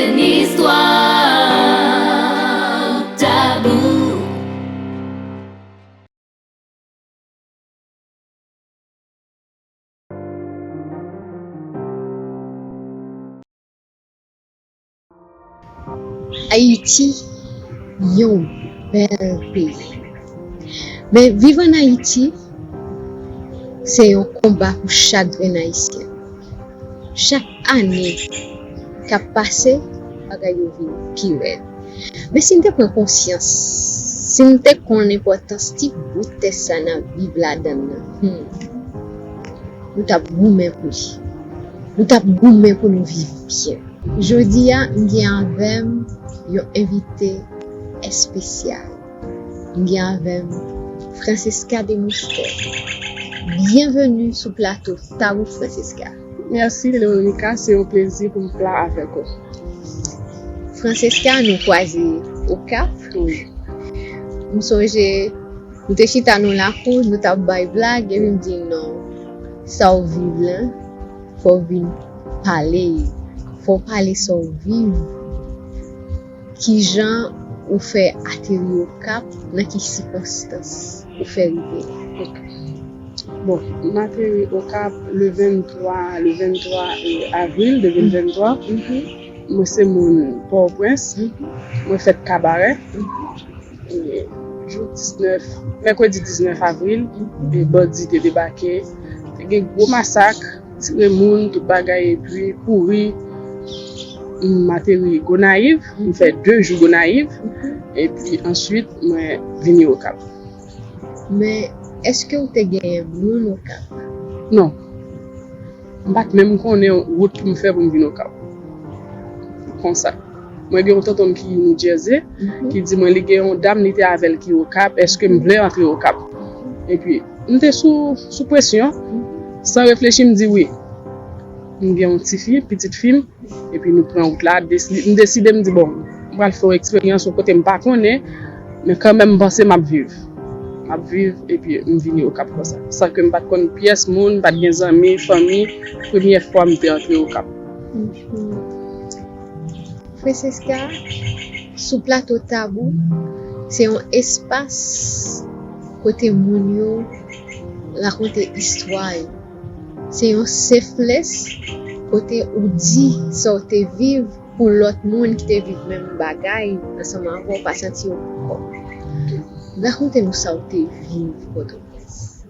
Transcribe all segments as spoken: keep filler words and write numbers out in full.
Une histoire tabou. Ayiti, yon bèl peyi. Men viv ann Ayiti, se yon konba pou chak grenn Ayisyen. Chak ane k ap pase, bagay yo vin pi rèd. Men si n te pran konsyans, si n te konn enpòtans ti bout tè sa n ap viv ladan l nan, hmm, nou t ap goumen pou li. Nou t ap goumen pou nou viv byen. Jodi a, m gen avè m yon envite espesyal. M gen avè m Francesca Demoustier. Byenveni sou plato Tabou, Francesca. Mèsi, Leonica. Se yon plezi pou m la avèk ou. Francesca, nou kwaze Okap. Wi. M sonje, nou te chita nan lakou, nou t ap bay blag, epi m di, "Non, sa w viv la, fò w vin pale, fò w pale sa w viv." Kijan ou fè ateri Okap? Nan ki sikonstans ou fè rive la? Ok. Bon, m ateri Okap le venntwa, le venntwa, eh, avril de mil venntwa. Mhm. Mwen se moun Pòtoprens. Mhm. Mwen fèt Kabarè. Mhm. Eh, jou diznèf, mèkredi diznèf avril, mhm, eh, bandi te debake. Te gen gwo masak. Tire moun, tout bagay, epi kouri. M ateri Gonayiv, m fè de jou Gonayiv, epi answit, mwen vini Okap. Men, èske w te genyen moun Okap? Non. M pa t menm konnen wout pou m fè pou m vin Okap. Konsa. Mwen gen yon tonton m ki New Jersey, mhm, ki di mwen li gen yon dam li te avè l ki Okap, èske m vle antre Okap? Epi, m te sou, sou presyon, san reflechi, m di wi. M gen yon ti fi, pitit fi m, epi nou pran wout la, desi-, m deside, m di, "Bon, m pral fè yon eksperyans yon kote m pa konnen, men kanmenm, m panse m ap viv." M ap viv, epi m vini Okap konsa. San ke m pa t konn pyès moun, m pa t gen zanmi, fanmi, premyè fwa m te antre Okap. Mhm. Francesca, sou plato Tabou, se yon espas kote moun yo rakonte istwa yo. Se yon safe place kote ou di sa w te viv pou lòt moun ki te viv menm bagay ansanm avè w pa santi yo ankò. Rakonte nou sa w te viv Pòtoprens.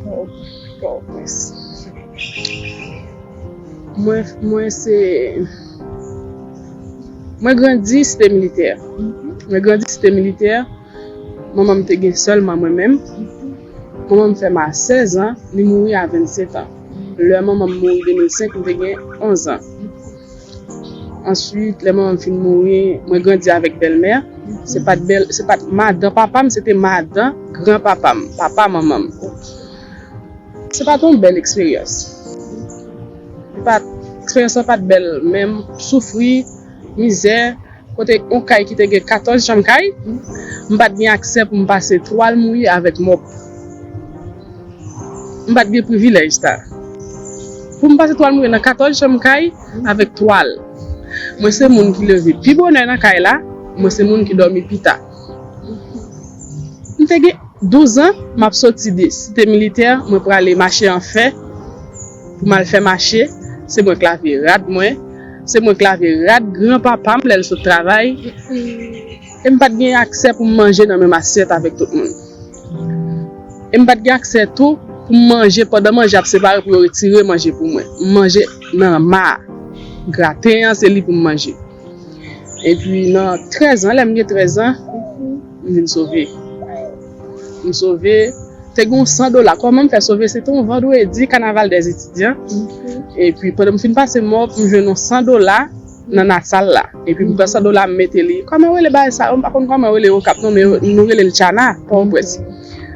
Pò-, Pòtoprens. Mwen, mwen se, mwen grandi Site Militè. Mwen grandi Site Militè. Manman m te gen sèlman mwen menm. Manman m fè m a sèz an, li mouri a vennsenk an. Lè manman m mouri de mil senk, m te gen onz an. Answit, lè manman m fin mouri, mwen grandi avèk bèlmè. Se pa t bèl, se pa t madan papa m, se te madan granpapa m, papa manman m. Se pa t yon bèl eksperyans. Se pa t, eksperyans lan pa t bèl, men m soufri, mizè, kote yon kay ki te gen katòz chanm kay, m pa t gen aksè pou m pase twal mouye avèk mòp. M pa t gen privilèj sa. Pou m pase twal mouye nan katòz chanm kay avèk twal. Mwen se moun ki leve pi bonè nan kay la, mwen se moun ki dòmi pi ta. M te gen douz an, m ap soti de Site Militè, mwen prale mache an fè, pou m al fè mache, se mwen k lave rad mwen, se mwen k lave rad granpapa m lè l sot travay, e m pa t gen aksè pou m manje nan menm asyèt avèk tout moun. E m pa t gen aksè tou pou m manje, pandan manje ap separe pou yo retire manje pou mwen. M manje nan ma. Graten an, se li pou m manje. Epi nan trèz an, lè m gen trèz an, m vin sove. M sove, te gen yon san dola. Kòman m fè sove? Se te yon vandredi, kanaval dè etidyan. Epi pandan m fin pase mòp, m jwenn yon san dola nan nasal la. Epi m pran san dola, m mete li. Kòman yo rele bagay sa? M pa konn kòman yo rele Okap non, men nou rele l tchana, Pòtoprens.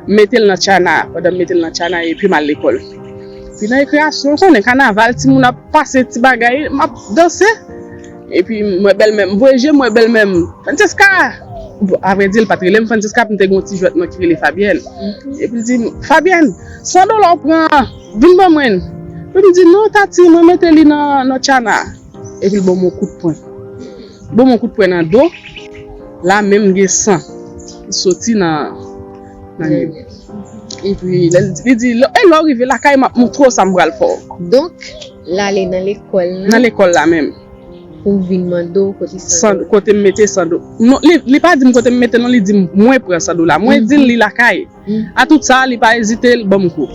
M mete l nan tchana, pandan m mete l nan tchana, epi m al lekòl. Epi nan rekreyasyon, ou konnen kanaval, timoun ap pase ti bagay, m ap danse. Epi m wè bèlmè m, m voye je m wè bèlmè m. "Francesca!" Bon, avrèdi, l pa t rele m Francesca, pou m te gen yon ti jwèt mwen ki rele Fabienne. Epi l di m, "Fabienne, san dola w pran an, vin ban mwen l." Epi m di, "Non, Tati, mwen mete li nan, nan tchana." Epi l ban m yon kout pwen. Ban m yon kout pwen nan do. La menm gen san ki soti nan nan men m. Epi lè l di, li di, "Lè, e lè w rive lakay, m ap montre w sa m pral fè w." Donk, l ale nan lekòl nan lekòl la menm. Pou vin mande w kote san do. Kote m mete san do. Non, li, li pa di m kote m mete non, li di m mwen pran san do la. Mwen di l li lakay. A tout sa, li pa ezite, l ban m kou.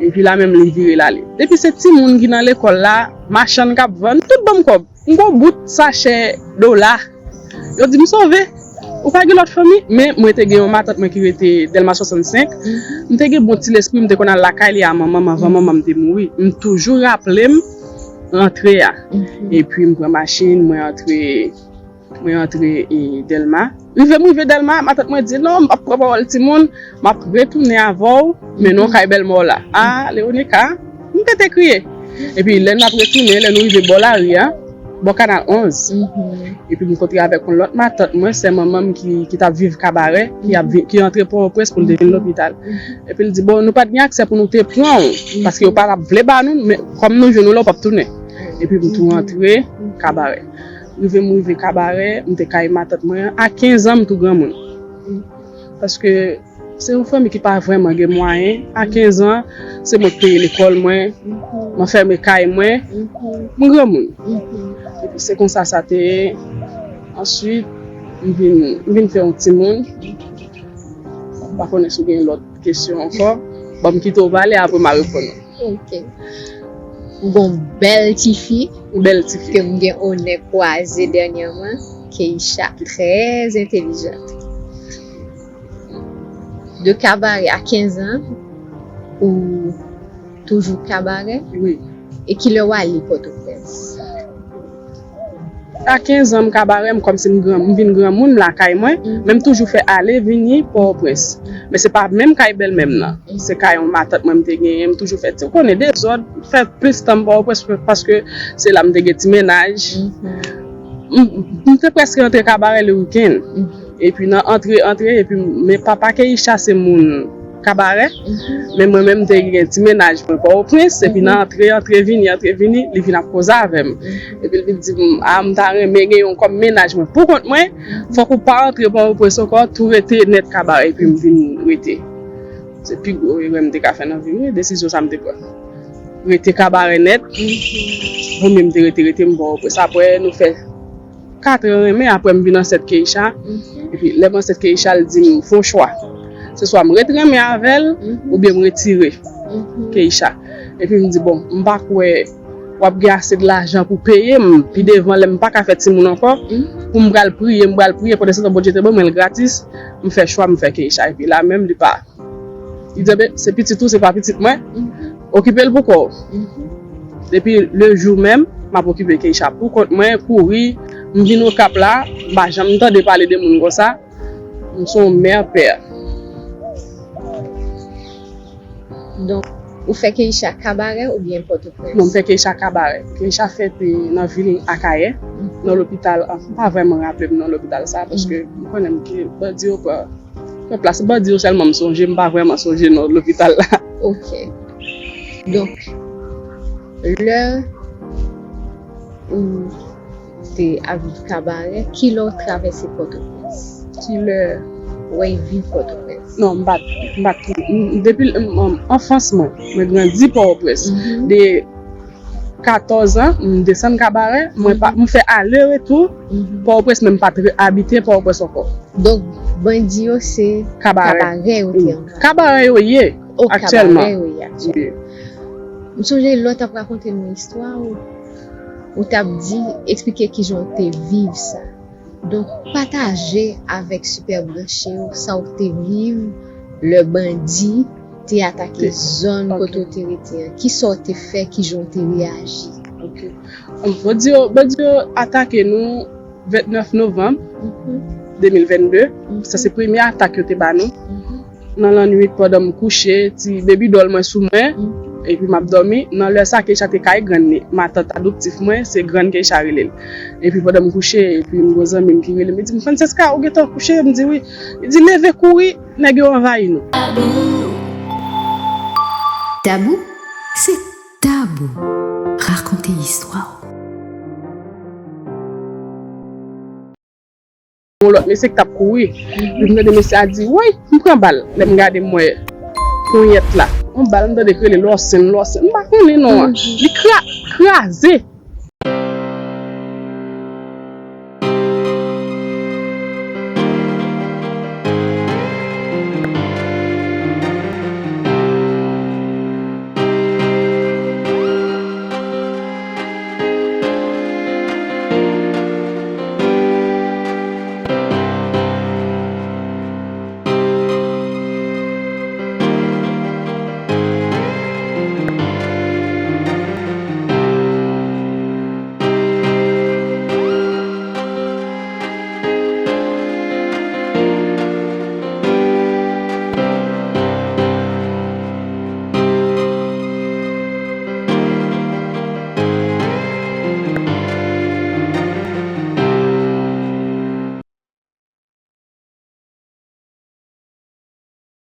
Epi la menm li vire l ale. Depi se timoun ki nan lekòl la, machann k ap vann, tout ban m kòb. M gon bout sachè dola. Yo di m sove. Ou pa gen lòt fanmi? Men mwen te gen yon matant mwen ki rete Dèlma swasannsenk. M te gen bon ti lespri, m te konn al lakay li a manman m anvan manman m te mouri. M toujou raple m rantre a. Epi m pran machin, mwen antre, mwen antre e, Dèlma. Rive m rive Dèlma, matant mwen di, "Non, m p ap pran pawòl timoun, m ap retounen avè w, men non kay bèlmè w la." A, Leonika, m pete kriye. Epi lè n ap retounen, lè nou rive bò lari a, bò Kanal onz. Epi m kontre avèk yon lòt matant mwen, sè manman m ki, ki t ap viv Kabarè, ki ap vi- ki antre Pòtoprens pou l te vin lopital. Epi l di, "Bon, nou pa t gen aksè pou nou te pran w, paske yo pa t ap vle ba nou, men kòm nou jwenn ou la, ou p ap tounen." Epi m tou antre Kabarè. Rive m rive Kabarè, m te kay matant mwen. A kenz an, m tou granmoun. Paske se yon fanmi ki pa vrèman gen mwayen. A kenz an, se mwen k peye lekòl mwen, m anfème kay mwen, m granmoun. Epi se konsa sa te ye. Answit, m vin, m vin fè yon timoun. M pa konnen si w gen lòt kesyon ankò. Ban m kite w pale, apre m a reponn ou. Ok. Ou gon bèl tifi. Bèl tifi. Ke m gen onè kwaze dènyèman. Keisha, trè entelijant. De Kabarè a kenz an, ou toujou Kabarè? Wi. E kilè w ale Pòtoprens? A kenz an, m Kabarè, m kòmsi m gran, m vin granmoun, m lakay mwen, men m toujou fè ale vini Pòtoprens. Men se pa menm kay bèlmè m nan. Se kay yon matant mwen m te genyen, m toujou fè ti, ou konnen, dezòd, fè plis tan m Pòtoprens paske se la m te gen ti mennaj. M, m te prèske antre Kabarè le wikenn. Epi nan antre, antre, epi men papa Keisha se moun Kabarè. Men mwen menm m te gen ti mennaj mwen Pòtoprens, epi nan antre, antre vini, antre vini, li vin ap koze avè m. Epi l vin di m, a, m ta renmen gen yon kòm mennaj mwen pou kont mwen, fòk ou pa antre Pòtoprens ankò, tou rete nèt Kabarè, epi m vin rete. Se pi gwo erè m te ka fè nan vi m, wi, desizyon sa m te pran. Rete Kabarè nèt, vo mye m te rete, rete m Pòtoprens. Apre, nou fè kat an renmen, apre m vin ansent Keisha. Epi lè m ansent Keisha, l di m, fè yon chwa. Se swa m ret renmen avè l, oubyen m retire Keisha. Epi m di, bon, m pa kwè w ap gen ase de lajan pou peye m pi devan lè m pa ka fè timoun ankò, pou m pral priye, m pral priye, pandan se tan Bondye te ban mwen l gratis, m fè chwa, m fè Keisha. Epi la menm, li pa Li di, "Enben, se pitit ou, se pa pitit mwen. Okipe l pou kò w." Depi le jou menm, m ap okipe Keisha pou kont mwen, kouri, m vin Okap la, m pa janm tande pale de moun konsa. M se yon mè pè. Donk, ou fè Keisha Kabarè oubyen Pòtoprens? Non, m fè Keisha Kabarè. Keisha fèt nan vil Akayè, nan lopital, m pa vrèman raple m non lopital sa, paske m konnen m gen bandi yo pran Nan plas bandi yo sèlman m sonje, m pa vrèman sonje non lopital la. Ok. Donk, lè ou te ap viv Kabarè, kilè w travèse Pòtoprens? Kilè w al viv Pòtoprens? Non, m pa t, m pa t, m- depi m- m- anfans mwen, mwen grandi Pòtoprens. De katòz an, m desann Kabarè, mwen pa, m fè ale retou Pòtoprens, men m pa t re- abite Pòtoprens ankò. Donk, bandi yo se Kabarè yo te anvayi. Kabarè yo ye aktyèlman. Kabarè yo ye aktyèlman. M sonje lè w t ap rakonte nou istwa w, ou t ap di, eksplike kijan w te viv sa. Donk, pataje avèk Sipè Branche yo sa w te viv lè bandi te atake zòn kote w te rete an. Kisa w te fè, kijan w te reyaji? Ok. Bandi yo, bandi yo atake nou vennèf novanm de mil vennde. Sa se premye atak yo te ba nou. Nan lannwit, pandan m kouche, ti baby doll mwen sou mwen, epi m ap dòmi. Nan lè sa, Keisha te kay grann li. Matant adoptif mwen, se grann Keisha rele l. Epi pandan m kouche, epi m gon zanmi m ki rele m, li di m, "Francesca, ou gentan kouche?" M di, "Wi." Li di, "Leve kouri, nèg yo anvayi nou." Tabou, se tabou. Rakonte istwa w. Lòt mesye k t ap kouri. Epi m tande mesye a di, woy, m pran bal. Lè m gade m wè ponyèt la. Yon bal m tande k rele Lòsen, Lòsen. M pa konnen non an. Li kra, kraze.